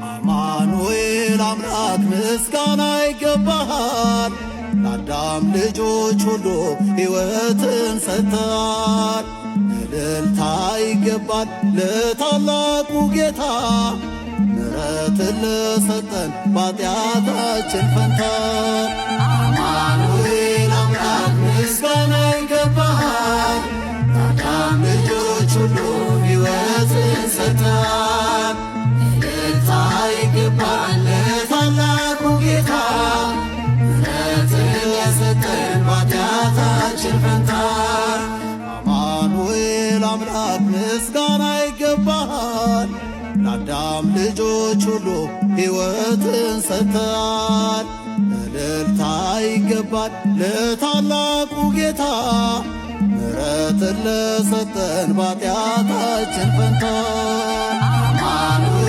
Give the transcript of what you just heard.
አማኑኤል አምላክ ምስጋና ይገባሃል። ለአዳም ልጆች ሁሉ ሕይወትን ሰጥተሃል። እልልታ ይገባል ለታላቁ ጌታ፣ ምሕረትን ለሰጠን ባጢአታችን ፈንታ። አማኑኤል አምላክ ምስጋና ይገባሃል። ለአዳም ልጆች ሁሉ ሕይወትን ሰጥተሃል። እልልታ ይገባል ለታላቁ ጌታ፣ ምሕረትን ለሰጠን ባጢአታችን ፈንታ። አማኑኤል አምላክ ምስጋና ይገባሃል። ለአዳም ልጆች ሁሉ ሕይወትን ሰጥተሃል። እልልታ ይገባል ለታላቁ ጌታ፣ ምሕረትን ለሰጠን ባጢአታችን ፈንታ።